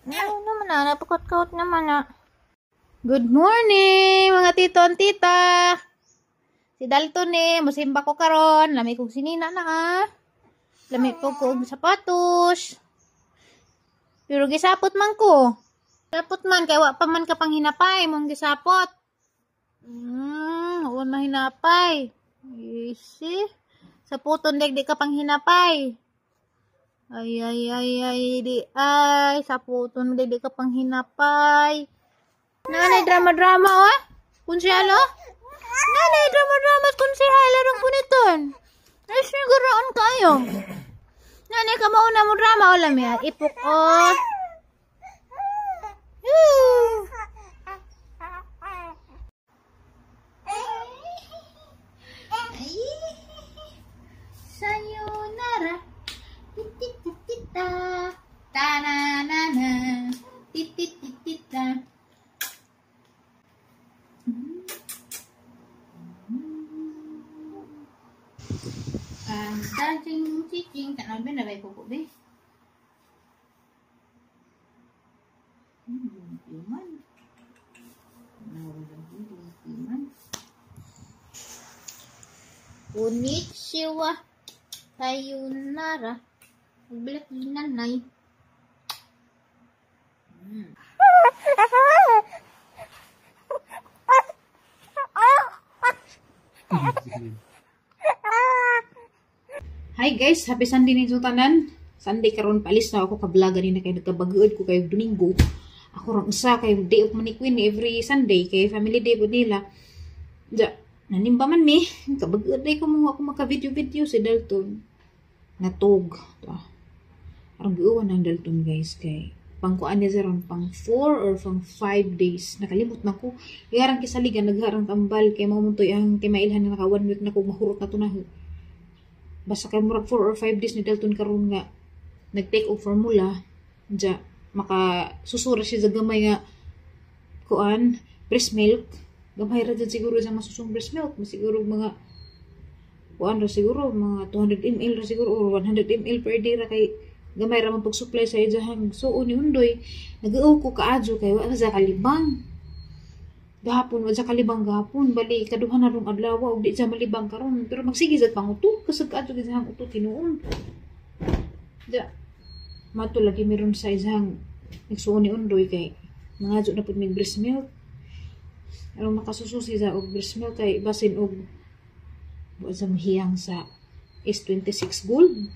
Ano naman na, napakot-kot naman na. Good morning, mga tito and tita. Si Dalton eh, musimba ko karon. Lami kong sinina na ah. Lami po ko og sapatos. Pero gisapot man ko. Sapot man, kay wa pa man ka pang hinapay, mong gisapot. Huwag mahinapay. Easy. Saputon dek di ka pang hinapay. Ay, ay, ay, ay, di, ay. Saputon dek di ka pang hinapay. Nanay, drama-drama, oh. Konsehalo? Nanay, drama-drama, konsehalo rin puniton. Ay, siguroon kayo. Nanay, kamauna mo drama, o lami, ah. Ipok, oh. Woo! Ay, sayonara. Titititita. Ta-na-na-na. Titititita. Dancing, ching, tak nabi na bay kuko be. Iman. Iman. Konnichiwa. Sayonara. Black nanay. Hi guys, happy Sunday ninyo tanan. Sunday karon palis na ako ka-vlog ganina kay nagkabagood ko kay Domingo. Ako rang usa kay day off man ni Queen every Sunday kay family day pud nila. Ja, nanimba man mi, kabagood day ko mo ako maka-video-video si Dalton. Natog. Arang giuwan ang Dalton guys kay pangkuan niya ron pang 4 or pang 5 days. Nakalimot na ko. Iharang kisaligan nagharang tambal kay mao man toy ang timailhan nga naka 1 week na ko mahurot na to na. Basta kay murag 4 or 5 days ni Dalton karon nga nag-take og formula. Ja, maka susura siya sa gamay nga kuan breast milk. Gamay ra jud siguro sa masusong breast milk, mas siguro mga kuan ra siguro mga 200 ml ra siguro or 100 ml per day ra kay gamay ra man pag-supply sa iyahang suo ni Undoy. Nag-uo ko kaadyo kay wa sa kalibang. Gahapon wa sa kalibang gahapon bali kaduha na rong adlaw og di sa malibang karon pero magsige sad panguto kasag kaadyo gid sa uto tinuon. Ja, mato lagi meron sa isang nagsuo ni Undoy kay mangadyo na pud mig breast milk. Aron makasususi sa og breast milk kay basin og wa sa mahiyang sa S26 Gold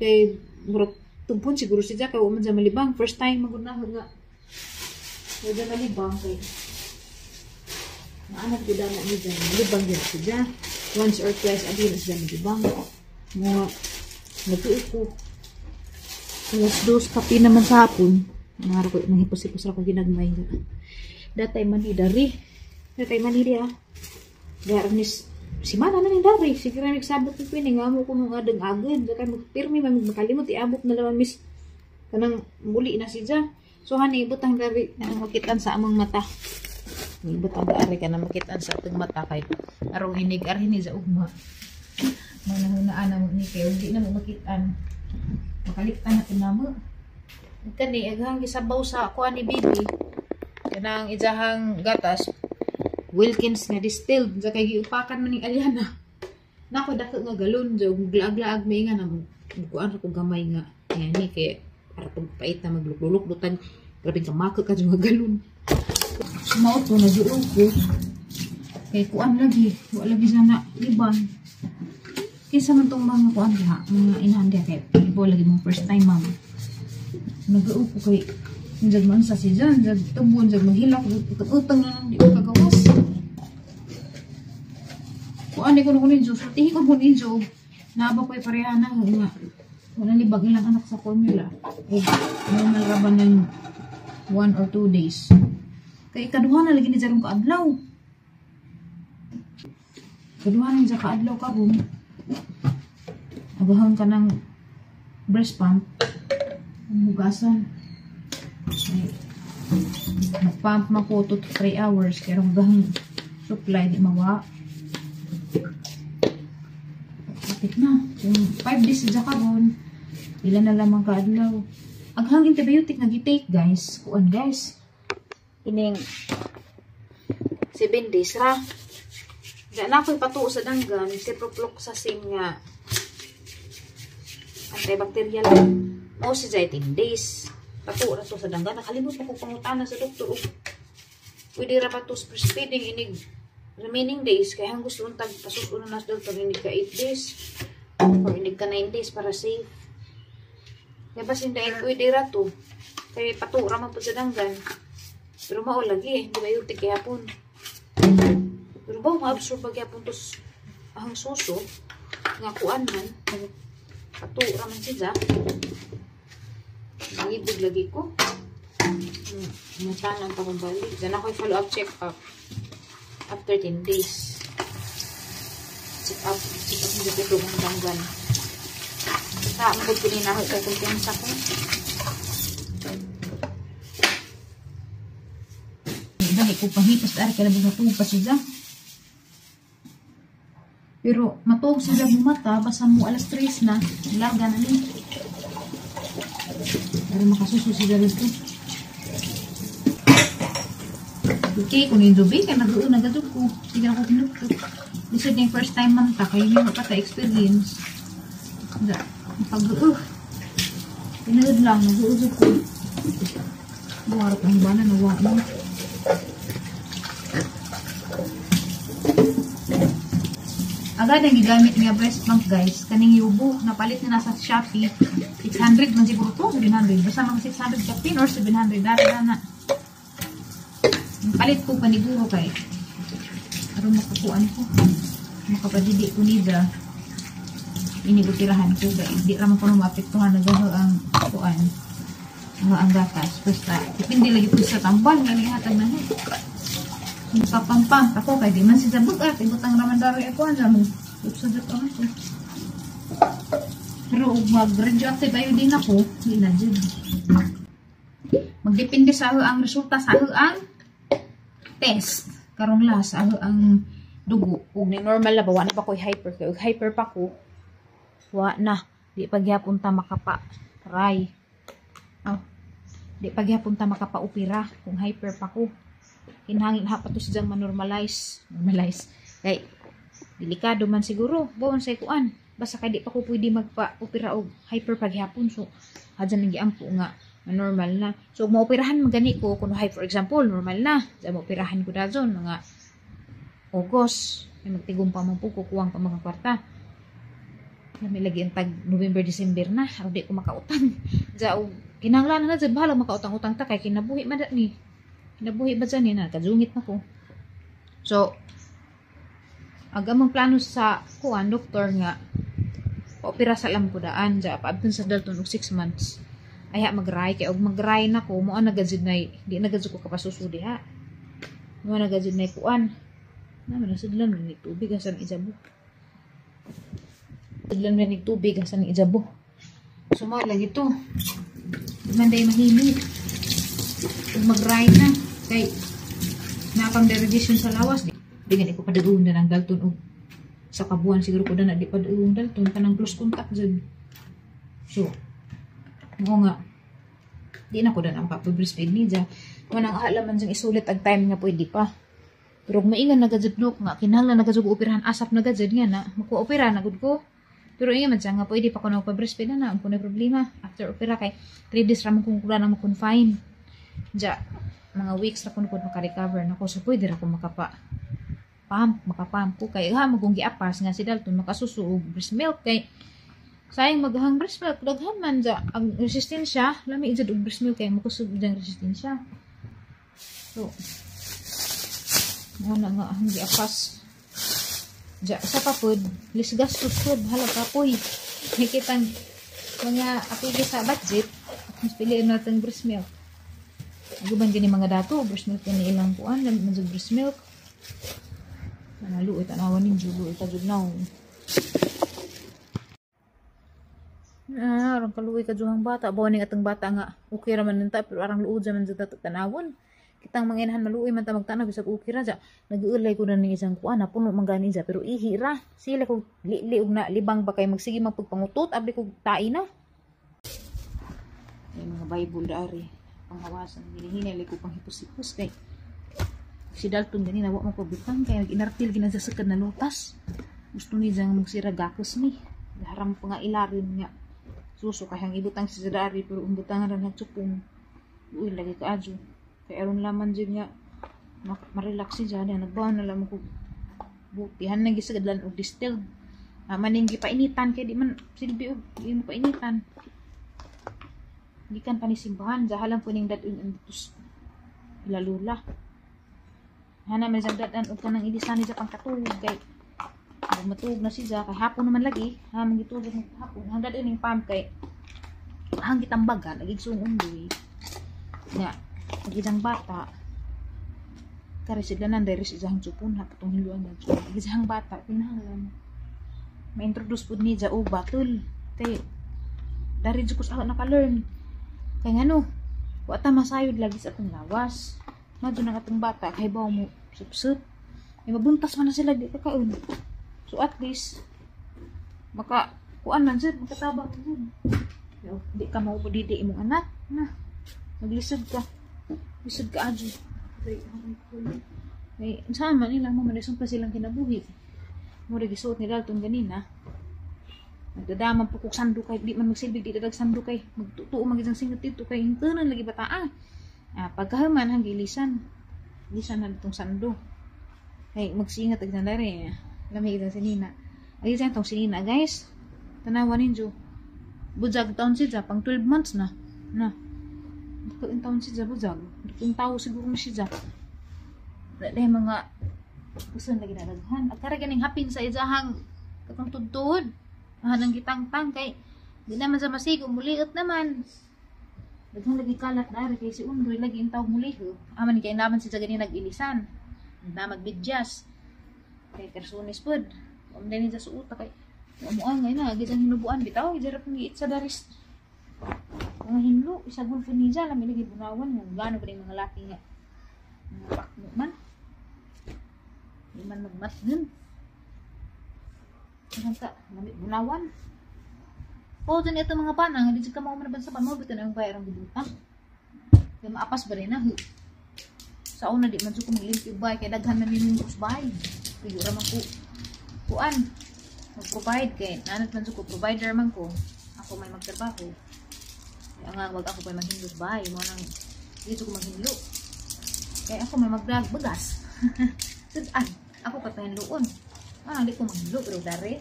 kay murag tugpon siguro siya kay wa man sa malibang first time magud na nga wa sa malibang kay maanad gud ana ni dyan malibang gyud siya once or twice a day na siya malibang. Mga nagtuo ko alas 2 kape naman sa hapon. Nangaro ko nangipos-ipos ra ko ginagmay. Datay man ni dari. Datay man ni dia. Dar ni si mana na ni dari. Sige ra migsabot ni Queen nga mo kuno nga deng agad. Kay magpirmi man makalimot iabot na laman miss kanang muli na siya. So hani ibutang dari na makitan sa among mata. Ibutang dari ka na makitan sa atong mata kay arong inig arhin ni sa ugma. Manahunaan na mo ni kay di na mo makitan. Makaliktan na tinamo. Kani aghang gisabaw sa kuan ni baby. Kanang ijahang gatas Wilkins nga distilled sa kay giupakan man ning Aliana. Nako dako nga galon jog glaag-laag may nga na kuan ra ko gamay nga yani kay para pagpait na maglukluk dutan grabe ka maka ka nga galon. Mao to nagiuo ko kay kuan lagi wa lagi sana liban. Kinsa man tong mga kuan diha mga inahan diha kay ibo lagi mong first time ma'am. Nag-uo ko kay jag man sa si Jan, jag tubon, jag maghilak, utang na lang di ko kagawas. Kuan di ko na kunin Diyos, sultihin ko kunin Diyos. Naaba ko'y pareha na nga. Wala libag ilang anak sa formula. O, normal ra ba ng 1 or 2 days. Kay ikaduha na lagi ni Jarong kaadlaw. Ikaduha na ni Jarong kaadlaw karon. Agahan ka ng breast pump. Ang hugasan. Ay, nagpump man ko 2 to 3 hours. Pero hanggang supply di mawa. Kapit na. Kung 5 days siya karon, ilan na lamang kaadlaw. Ang antibiotic nga gi-take, guys, kuan, guys. Ining 7 days ra. Diyan na ako'y patuo sa danggan, ciprofloxacin nga antibacterial. Mao si 10 days. Patuo ra to sa danggan. Nakalimot pa ko pangutana sa doktor. Pwede ra pa to breastfeeding inig remaining days. Kaya ang gusto untag pasuko na nas doktor inig ka 8 days. Or inig ka 9 days para safe. Kaya basin dahil pwede ra to. Kaya patuo ra man po sa danggan. Pero mao lagi, antibiotic gyapon. Pero ba ma-absorb ba gyapon to ang suso nga kuan man. Patuo ra man siya. Nangibig lagi ko. Mutanan pa kong balik. Diyan ako follow up check up after 10 days. Check up hindi ko itong danggan. Sa amod ko din ako kay kumpiyansa ko. Dahil ko pahipas dari kaya matuog pa siya. Pero matuog siya bumata basta mo alas 3 na larga na ni. Para makasuso siya dito. Okay, kung yung dubi, kaya nag-uun, nagadug ko. Sige ako kinugtog. This is yung first time man ta, kaya hindi mo pa ta-experience. Pag-uun. Pinagod lang, nag-uusog ko. Buharap ang bana, nawa mo. Agad ang gigamit nga breast pump, guys. Kaning yubo, napalit na nasa Shopee. 600 man siguro to, 700. Basta mga 600 kapin or 700. Dari na na. Palit ko paniguro kay aron makakuan ko. Makapadidi ko nida. Inigutirahan ko kay di ra man kuno maapektuhan nagaho ang kuan. Ang gatas. Basta depende lagi po sa tambal nga nihatag na ni. Papampam ako kay di man siya bugat, ibutang raman daro ako ang mo. Upsa jud ako. Pero ug mag radioactive iodine ako, di na jud. Magdepende sa ang resulta sa ang test karong last ang dugo. Ug ni normal na ba, wa na pa koy hyper kay ug hyper pa ko, wa na di pagyapon ta makapa try. Oh, di pagyapon ta makapa-opera kung hyper pa ko. Kinahanglan ha pa to siya manormalize, normalize. Kay delikado man siguro, bawon sa kuan. Basta kay di pa ko pwede magpa-opera og hyper pagyapon. So hadyan nang giampo nga normal na. So maoperahan man gani ko kuno for example, normal na. Sa maoperahan ko dayon mga August, ay magtigom pa man po ko kuwang pa mga kwarta. Lami lagi ang tag November, December na, aron di ko makautang. Ja og kinahanglan na jud bahala makautang-utang ta kay kinabuhi man ni. Kinabuhi ba dyan ni na kajungit na ko. So ang among plano sa kuan doktor nga paopera sa lam ko daan ja paabton sa Dalton og 6 months. Aya magray kay og magray na ko mo na gajud nay di na gajud ko kapasuso diha. Mo na gajud nay kuan. Na man sudlan ni tubig asan ijabo. Sudlan ni tubig asan ijabo. So mao lagi to. Man day mahimik. Ug magray na kay nakam derivation sa lawas. Di gani ko padugon na ng Dalton og sa kabuan siguro ko na di padugon Dalton kanang close contact jud. So mo nga di na ko dan ang pa-breastfeed ni ja. Manang alam man siyang isulit ang time nga pwede pa. Pero kung maingan nagajud nga kinahanglan nagajud operahan asap nagajud nga na mako-opera na gud ko. Pero ingan man siya nga pwede pa ko na pa-breastfeed na ang punay problema after opera kay 3 days ra man kung kulang na mo-confine. Ja mga weeks ra kun ko maka-recover nako so pwede ra ko makapa pump, makapump ko kay ha magong giapas nga si Dalton makasuso og breast milk kay sayang maghang breast milk daghan man ja ang resistensya lami jud og breast milk kay makusog jud resistensya. So mo na nga ang giapas ja sa pa pod lisgas pud hala kapoy nakitang mga apigi sa budget mas piliin natin breast milk. Guban gani mga dato breast milk ni ilang kuan lami man jud breast milk. Naluoy tanawan ning julo ita jud naw. Ah, arang kaluoy ka juhang bata. Bawa ning atong bata nga okay ra man nanta pero arang luod man jud ato tanawon. Kitang mga inahan maluoy man ta magtanaw bisag okay ra ja. Nag-uulay ko na ning isang kuan na puno man gani ja pero ihi ra. Sila ko li og na libang ba kay magsige magpagpangutot abli ko tai na. May mga Bible dari. Panghawasan. Ginihinay ko pang hipos-hipos kay si Dalton ganina wa mo pabutang kay nag-inartil ginasasakad na lutas. Gusto ni jang magsira gakos ni. Haram pa nga ilarin nga. Suso kay hang ibutang si dari pero umbutangan ra nagtsupong. Uy, lagi ka adyo. Kay aron laman jud nga ma-relax siya dyan. Nagbaon na lang ko butihan na gisagadlan og distilled. Maning gipainitan kay di man silbi og imo painitan. Gikan pa ni simbahan, jahalan po ning dad-on ang ditos lalula. Hana may dad-an og kanang ilisan ni sa pangkatulog kay matuog na siya kay hapon naman lagi ha mangitulog ng hapon hang dad-on ning pump kay hang gitambagan lagi sung undoy nga pag isang bata kare sila nan diri sa isang tsupon ha katong hiluan na tsupon isang bata kinahanglan ma-introduce pud ni ja og battle kay dari jud ko sa naka-learn kay ngano wa ta masayod lagi sa atong lawas. Madyo na atong bata kay bawo mo sup-sup ay mabuntas man na sila di ka kaon. So at least maka kuan man jud, makatabang jud. Di ka maupodidi imong anak na maglisod ka. Lisod ka adyo. Kay saan man ilang mo man pa silang kinabuhi. Mo ra gisuot ni Dalton ganina. Nagdadaman po kog sando kay di man magsilbi di dadag sando kay magtutuo man gid ang singot dito kay hingkanan lagi bata ah. Pagkahuman hang gilisan. Gilisan na itong sando. Kay magsingat ag sandari. Lami gid ang sinina. Ay siya tong sinina guys. Tanawa ninyo. Bujag taon siya pang 12 months na. Na. Dako in taon siya bujag. Dako tao siguro na siya. Dahil mga usan lagi nadaghan. At kara ganing hapin sa izahang katong tudtuod. Mahanang gitangtang kay di naman sa masigo muliot naman. Daghan lagi kalat dari kay si Undoy lagi in tawag muliho. Aman kay naman siya ganin nag-ilisan. Na magbidyas. Kay kersunis pod. Umday ni sa suota kay muang ngay na gid ang hinubuan bitaw gijarap ni itsa daris. Mga hinlo isagol po niya lami lagi bunawan nga gano ba ning mga laki nga mga pakmo man. Di man magmatngon. Ka, bunawan. O, dyan ito mga panang, hindi ka mga sa panang, bitin ang bayarang gibutang. Kaya maapas ba rin na? Sa una, di man ko maglimpyo bay, kaya daghan na ninyo bay. Tuyo raman ko, kuan, mag-provide kay, nanat man ko, provider man ko, ako may magtrabaho. Kaya nga, wag ako pa maghindot bay, mo nang, dito ko maghindlo. Kaya ako may magdag, bagas. Sudan, ako patahinloon. Ah, hindi ko maghindlo, pero dari,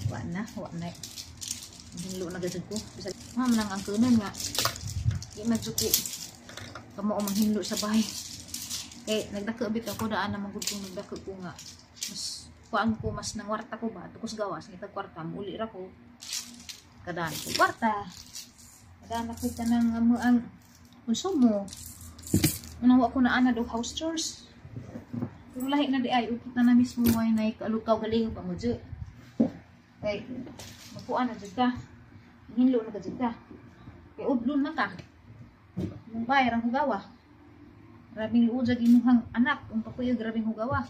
wa na. Maghindlo na gajud ko. Bisag, manang ang kunan nga, di man jud ko kamo maghindlo sa bahay. Kay nagdako bitaw ko daan na manggud ko nagdako ko nga. Mas kuan ko mas nangwarta ko ba tukos gawas ngitag kwarta muli ra ko. Kadaan ko kwarta. Kadaan ako kanang amo ang konsumo. Unang wa ko na ana do house chores. Pero lahi na di ay ukita na mismo way nay kalukaw galing pa mo jud. Kay magkuan na jud ka. Hinlo na ka jud ka. Kay udlon na ka. Mong bayar ang hugawa. Grabing luod imuhang anak ang papuyo grabing hugawa.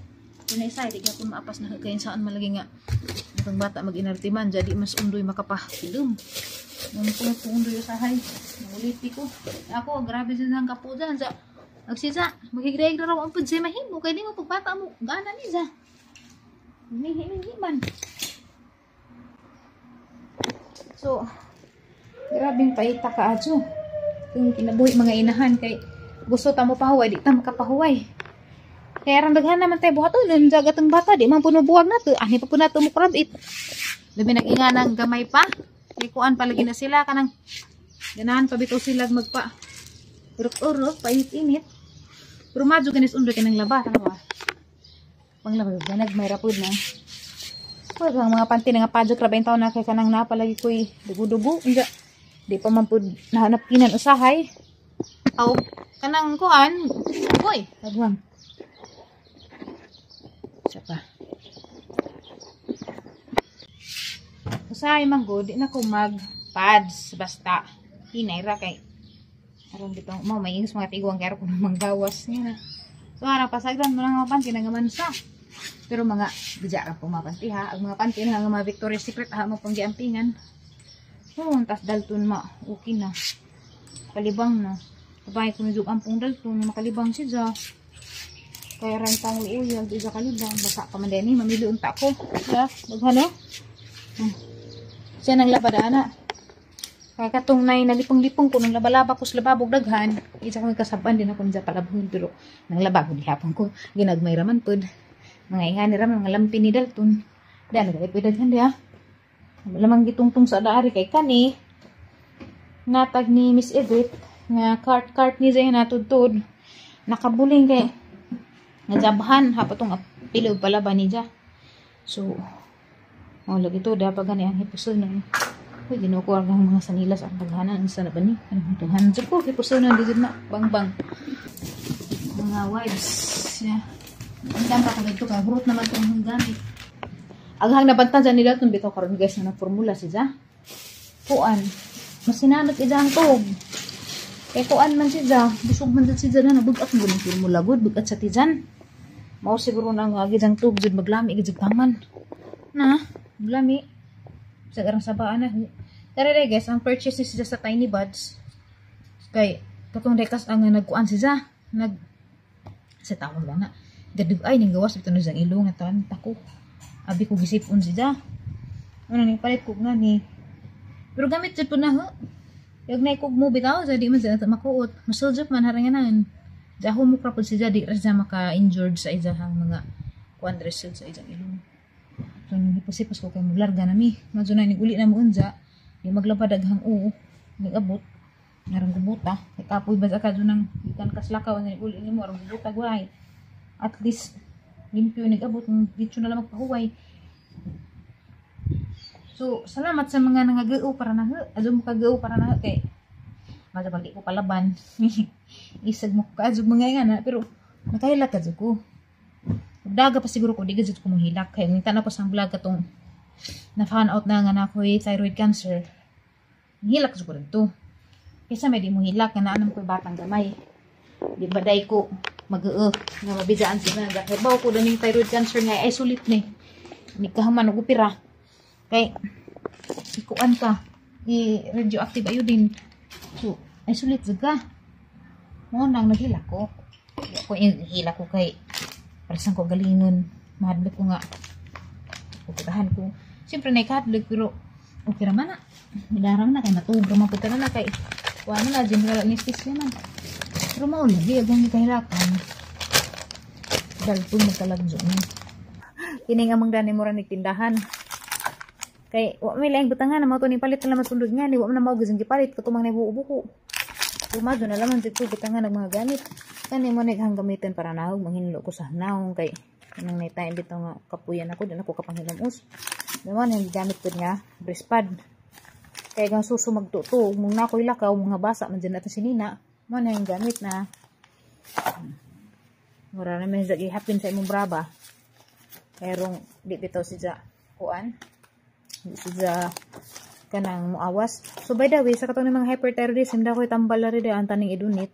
Pinaisay di gyapon maapas na kay saan man lagi nga ang bata mag-inartiman jadi mas undoy makapahilom. Nung ko undoy usahay, nanguliti ko. Ako grabe sa ang kapudan sa agsisa, maghigreg na raw ang pud mahimo kay di mo pagbata mo gana ni sa. Mihi man. So, grabing paita ka adyo. Kung kinabuhi mga inahan kay gusto ta mo pahuway, di ta makapahuway. Kaya aron daghan naman tayo buhaton, nun jagat ang bata, di man puno buwag nato. Ani pa po nato mo krabit. Labi nag-inga ng gamay pa. Kay kuan palagi na sila kanang ganahan pa bitaw sila magpa urok-urok, painit-init. Pero madyo ganis undoy kanang laba, tanawa. Panglaba ganag may rapod na. Uy, ang mga panty nga padjak ra ba taon na kay kanang napalagi koy dugo-dugo. Unja, di pa man pud nahanap kinan usahay. Aw, kanang kuan, uy, tagwang. Isa pa. Usahay man gud, di na ko mag pads basta hinay ra kay aron bitong mo may ingos mga tiguang kay aron manggawas niya. So ara pasagdan mo lang mga panty nga mansa. Pero mga bidya ra po mga panty ha, ang mga panty na nga mga Victoria's Secret ha mo pang giampingan. Oh, tas dalton ma okay na. Kalibang na. Kabay ko nujug ampong dalto makalibang siya. Kaya ran tang uyag di sa kalibang basa pa man din mamili unta ko. Ya, daghan no. Siya nang labada ana. Kaya katong nay nalipong-lipong ko nang laba-laba ko sa lababog daghan, isa ko kasaban din ako niya palabhon pero nang laba ko gihapon ko ginagmay raman pud. Mga ingani ra mga lampi ni Dalton. Daan na pud daghan diha. Lamang gitungtong sa daari kay kani natag ni Miss Edith nga cart cart ni zay natudtod nakabuling kay najabhan ha patong pilo palaba ni ja. So oh lagi to dapat gani ang hipuson. Uy, ginukuha ang mga sanilas ang paghanan. Ang sana ba ni? Anong tuhan? Diyan ko, hipusunan di na. Bang bang. Mga wives. Yeah. Ang dami ko dito. Kaya hurot naman itong gamit. Aghang nabantan dyan nila itong bitaw karon guys na nagformula si Ja. Kuan. Masinanot ija ang tog. Kaya kuan man si Ja. Busog man si Ja na. Nabugat mo ng formula. Good. Bugat sa tijan. Mao siguro na ang agid ang tog. Jud maglami. Gid taman. Na. Maglami. Sa garang sabaan na. Tara guys, ang purchase ni siya sa Tiny Buds. Kay katong rekas ang nagkuan siya. Nag sa tawag lang na. Gadug ay ning gawas bitaw na ilong nga tan tako. Abi ko gisipon siya. Ano ni palit ko nga ni. Pero gamit jud pud na ho. Yag nay kog mo bitaw sa di man sa makuot. Masuljop man haranganan. Jaho mo pra pud siya di ra siya maka-injured sa iyang mga kuan result sa iyang ilong. So nagipasipos ko kay maglarga na mi. Madyo na uli na mo unja. Di maglaba daghang oo. Nag-abot. Narang gubuta. Kay kapoy ba sa kadyo nang ikan kaslakaw na uli nimo arang gubuta guay. At least limpyo nag-abot. Dito na lang magpahuway. So salamat sa mga nangagao para na. Adyo mo kagao para na kay madyo pag di ko palaban. Isag mo kaadyo mga nga na pero nakahilak kadyo ko. Daga pa siguro ko di gid ko manghilak kay ngita na ko sa vlog katong na found out na nga na ako'y thyroid cancer. Hilak ko dito. Kaysa may di mo hilak nga naanam ko'y batang gamay. Di ba day ko mag-oo nga mabidaan sila nga kay baw ko daning thyroid cancer nga ay sulit ni. Ni kahaman og opera. Kay ikuan ka i radioactive iodine. So ay sulit jud ka. Mo nang naghilak ko. Ko hilak ko kay parasan ko galingon. Mahadlok ko nga puputahan ko. Siyempre na ikadlok pero okay raman na. Midarang na kay matug raman po na kay wala na general anesthesia man. Pero mao lagi agang kahilakan. Dalton magkalagjo ni. Kini nga mang dani mura ni tindahan. Kay wa may laing butangan na mao to ni palit na masundod nga ni wa man na mao gizang gipalit katumang na buo-buko. Tumadyo na laman dito butangan ng mga gamit. Kani mo naghang gamitin para nahog manghinlo ko sa naong kay nang naitayin dito nga kapuyan ako din ako kapanghilamos. Naman ang gamit ko nga breast pad. Kay gang suso magtuto mong nakoy lakaw mga basa man dyan natin sinina. Mo na yung gamit na. Mura na man sa gihapin sa imong braba. Kayrong di bitaw si ja kuan. Di si ja kanang muawas. So by the way, sa katong mga hyperthyroidism da koy tambal na rin ang taning i-donate.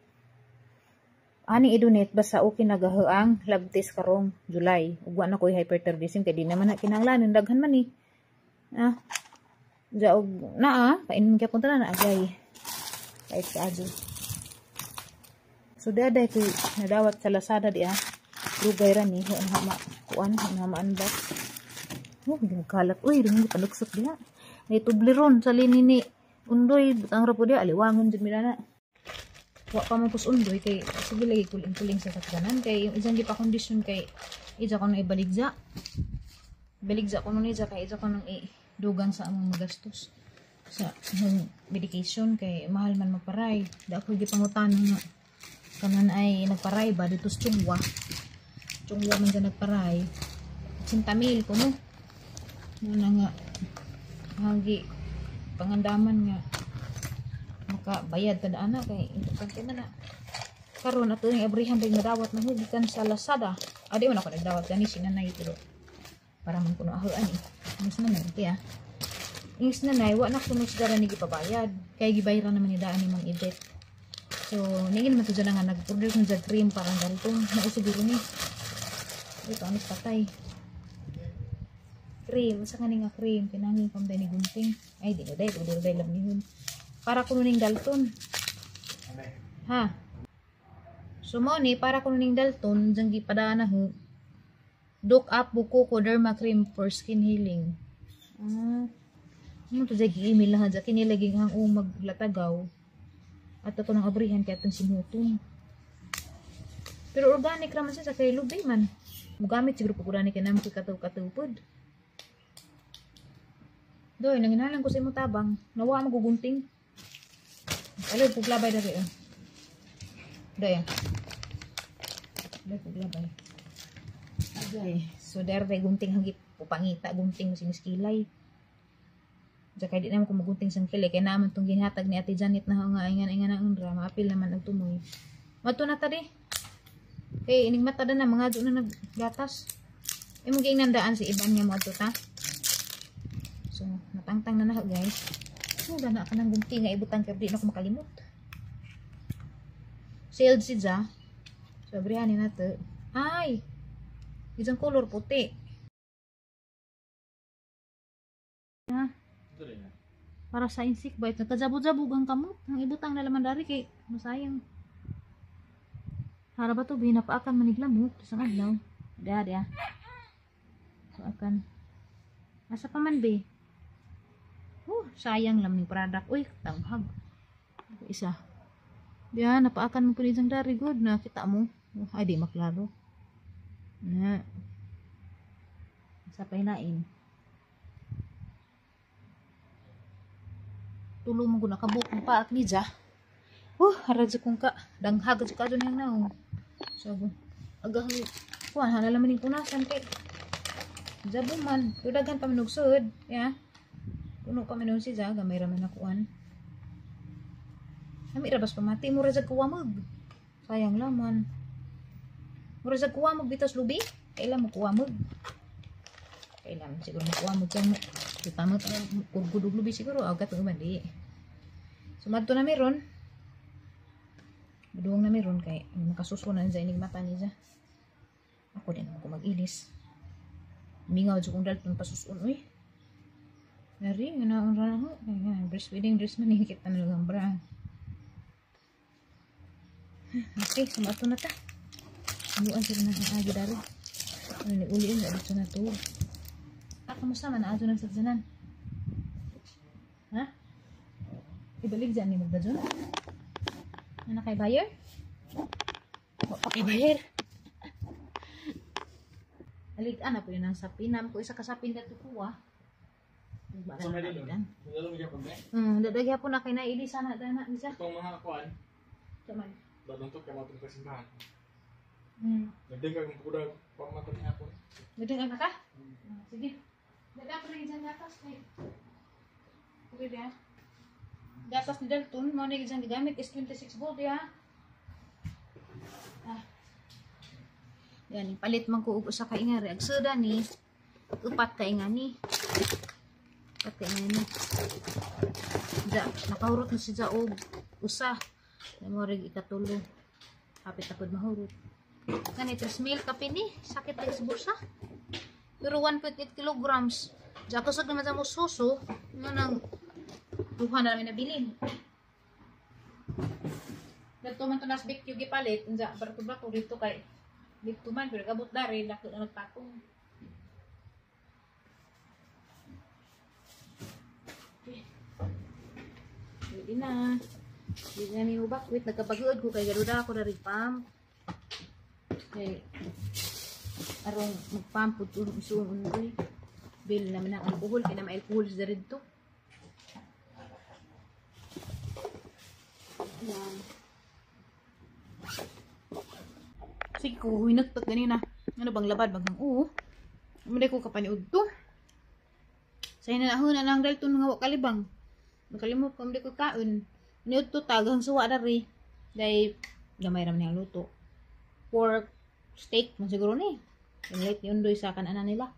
Aning i-donate basta okay nagaho ang lab test karong July. Ug wa na koy hyperthyroidism kay di naman na kinahanglan daghan man ni. Ah. Ja og naa painom kay punta na agay. Kahit kaadyo. So daday koy nadawat sa Lazada di ah. Lugay ra ni ho na ma kuan na ma-unbox. Oh, kalat. Uy, ring paluksot diha. May tubleron sa lini ni Undoy butang ra po diha aliwangon jud mila na. Wa pa man pus Undoy kay sige lagi kuling-kuling sa sakyanan kay yung isang gipa condition kay ija ko nang ibaligja. Baligja ko nung ija kay ija ko nang idugang sa among magastos sa medication kay mahal man magparay. Da ako gipangutan nga kanan ay nagparay ba dito sa Chungwa. Chungwa man dyan nagparay. 80,000 ko no. Muna nga hanggi pangandaman nga makabayad ta ana kay importante man na karon ato ning abrihan day nadawat man gikan sa Lazada. Adi man ako nagdawat gani si nanay pero para man kuno aho ani. Mas nanay kaya. Ingis nanay wa na kuno sa ni gipabayad kay gibayaran naman ni daan ni Mang Ibet. So ningin man to dyan nga nag-order ko sa cream para dalton mao siguro ni. Ito ang patay. Cream, sa kani nga cream kinahanglan pam ni gunting. Ay di na day, di na day lab nihon. Para kuno ning dalton. Ha? So mo ni para kuno ning Dalton jang gipadaan na ho. Duk up buko derma cream for skin healing. Ah. Ano to jay gi-email na ha kini lagi ang maglatagaw. Ato ko nang abrihan kay atong simuton. Pero organic ra man siya sa kay lubi man. Mugamit siguro pag organic kay namo kay kataw-kataw pod. Doy, nanginalan ko sa imong tabang. Nawa magugunting. Alo, puglabay diri oh. Doy. Doy puglabay. Okay. So dere gunting hangit pupangita gunting mo siniskilay. Diya kay di naman ko magunting sang kilay kay naman tong gihatag ni Ate Janet na nga ingan ingan ang undra maapil naman og tumoy. Mato na ta di. Kay inig mata na mga do na naggatas. Imong giingnan daan si Iban nga mo adto ta. So natangtang na na guys. So na ka nang gunting nga ibutang kay di na ko makalimot. Sealed si Ja. So abrihan ni nato. Ay. Isang color puti. Ha? Para sa insect bite. Nagkajabog-jabog ang kamot. Ang ibutang na laman dari kay masayang. Hara ba to? Binapaakan maniglamok. Isang adlaw. Diya, diya. So, akan. Asa pa man, be? Sayang lang yung product. Uy, tanghag. Isa. Diya, napaakan mo po isang dari. Good na. Kita mo. Ay, di maklaro. Na. Sa pahinain. Tulong mo ko nakabuk ng paak ni Ja. Harad sa kong ka. Danghag sa ka doon yung naong. So, agah kuan hala naman yung punasan kay Jabo man. Tudagan pa manugsod. Ya. Puno pa manugsod si Ja. Gamay raman na kuan. Ami rabas pamati. Mura sa kuwamog. Sayang laman. Mura sa kuwamog bitas lubi. Kailan mo kuwamog? Kailan siguro mo kuwamog kaya mo. Tama pa kugudog lubi siguro. Agat ng di. So madto na meron. Maduwang na meron kay makasusunan sa inig mata niya. Ako din ako mag-ilis. Mingaw jud kong dalton pasusun uy. Nari nga na ang rana ho. Breastfeeding dress man kita na lang bra. Okay, so madto na ta. Anuan sila ng agi daro. Ano ni uli yun, dito na to. Ah, kamusta man? Naadto ng sagsanan. Ha? Ibalik dyan ni Magdadjon? Ano kay buyer? Wa pa kay buyer. Alik ana po yun ang sapin. Nam ko isa ka sapin dato kuha. So may dilon. Dilon gyapon ba? Dadagya po na kay nailisa na dana bisa. Itong mga kuan. Taman. Dadong to kay matong simbahan. Nagdeng kag kudag pamato ni hapon. Nagdeng ka ka? Sige. Dada ko rin dyan gatas kay. Okay ba? Gatas ni Dalton, mo ni dyan gigamit is 26 gold ya. Ah. Yan, palit man ko og usa ka ingari. Ag suda ni upat ka ingani. Upat ka ingani. Ja, nakahurot na si Ja og usa. Mo rig ikatulo. Hapit na pud mahurot. Kani 3 mil kape ni, sakit lagi sa bulsa. Pero 1.8 kilograms. Ja kusog naman sa mo suso, nga nang duha na namin nabilin. Dito man to nas big yung gipalit, unsa barto-barto dito kay dito man pero gabot dari dako na nagpatong. Okay. Pwede na. Pwede na ni bakwit nagkabagood ko kay garuda ako dari pump. Kay arong magpump pud suon unoy. Bill naman ang alcohol kay na ma-alcohol sa dito. Yan. Sige ko hinagpat ganina. Ano bang labad bagang oo. Muna ko kapaniud to. Sa hinahuna lang dahil to nga wa kalibang. Nakalimot ko ko kaon. Niud to tagang suwa dari. Dahil gamay ra man ang luto. Pork steak man siguro ni. Yung late ni Undoy sa kanan nila.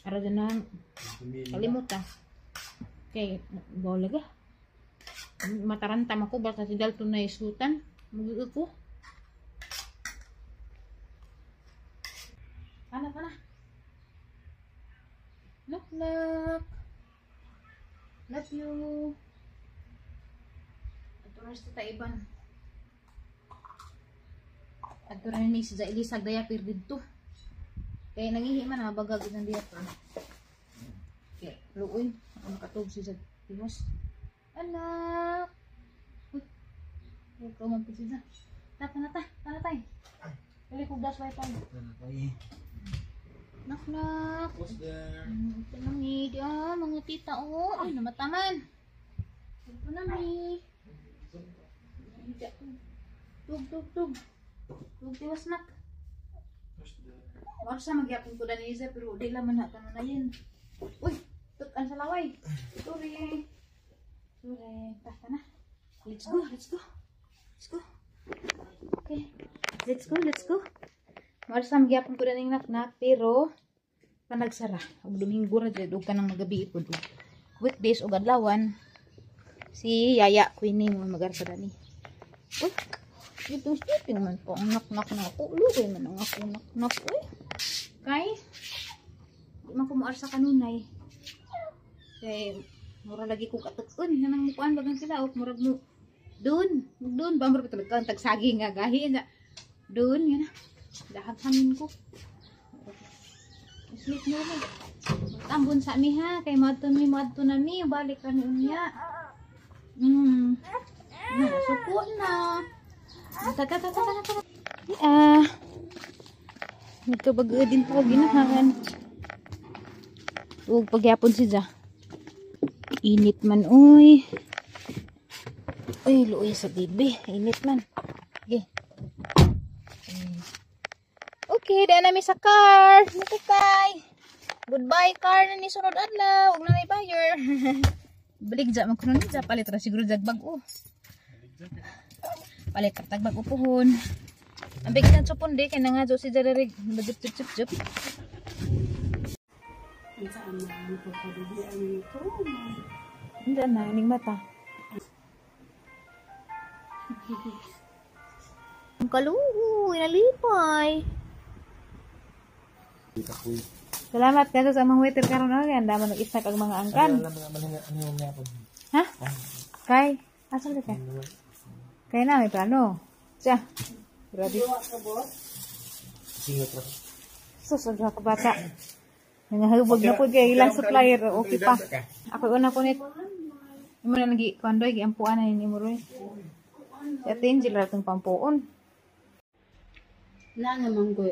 Ara dyan na kalimot ah. Okay, bola ga. Matarantam ako basta si Dalton na isutan. Mag ko. Pana, pana. Knock, knock. Love you. Ito Turas ta iban. Adto ra ni si Elisa diaper didto. Kay nangihi man ha bagag ang diaper. Kay luoy, ako nakatug si Zag. Tiwas. Anak. Uy. Ikaw man po si Zag. Ta ta ta, ta tay. Dali ko gas wifi. Nak nak. What's there? Ito na mi, mga tita oh. Ay, namataman. Ito na mi. Tug tug tug. Tug tiwas nak. Maro sa magyapon ko dani isa pero di lang man na kanunayan. Uy, tukan sa laway. Sorry. Sorry, ta na. Let's go, let's go. Let's go. Okay. Let's go, let's go. Maro sa magyapon ko dani nak pero panagsara. Og Domingo ra jud og kanang magabi pud. Weekdays og adlawan si Yaya Queenie mo magarsa dani. Uy, itong sleeping man po ang nak-nak na ako. Luoy man ang ako nak-nak. Uy. Kay di man ko moarsa kanunay. Kay mura lagi kog atak-on nang mukuan bagang sila ok murag mo dun, dun ba murag talaga ang tagsagi nga gahi na. Dun yun na. Dahag hangin ko. Sleep mo na. Tambon sa mi ha kay moadto mi moadto na mi balik kami unya. Na suko na. Ta ta ta ta ta. Ah. Nagkabag din po ginahan. Ug pagyapon si Ja. Init man oy. Uy, luoy sa bibi. Init man. Okay. Okay, dahil namin sa car. Nakikay. Goodbye car na ni sunod adlaw. Huwag na may buyer. Balik dyan. Magkuno ni dyan. Palit ra siguro dyan bag-o. Palit ra tag bag-o puhon. Ang bigit ng tsupon di. Kaya na nga dyan si Jadarig. Majup-jup-jup-jup. Hindi na. Ining mata. Ang kaluoy. Nalipay. Salamat kasi sa among waiter karon og anda man nag-snack ang mga angkan. Ha? Kay, asa ka? Kay na may plano. Siya. Grabe. Sus, ang ka bata. Nangahubog na pud kay ilang supplier, okay pa. Ako una ko nit. Imo na nagi kondoy giampuan na ni mo roy. Si Ate Angel ra tong pampuon. Na naman ko.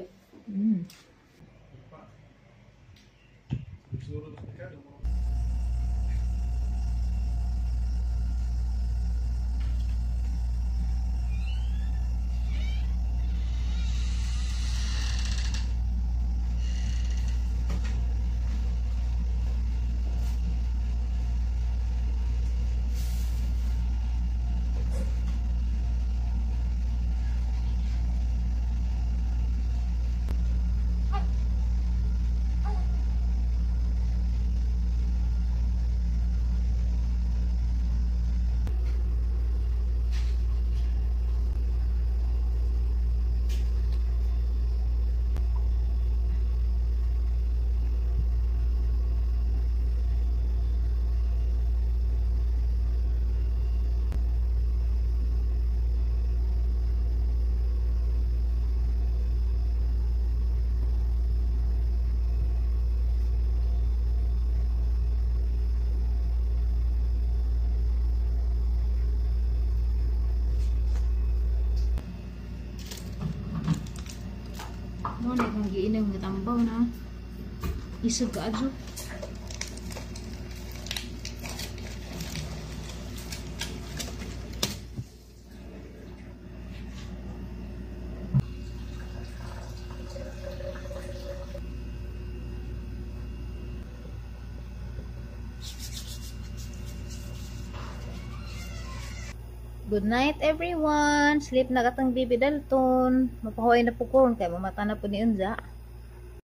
Mo na kung giinom nga tambaw na. Isog ka adyo. Good night everyone. Sleep na katang Baby Dalton. Mapahuay na po koron kay mamata na po ni Unza.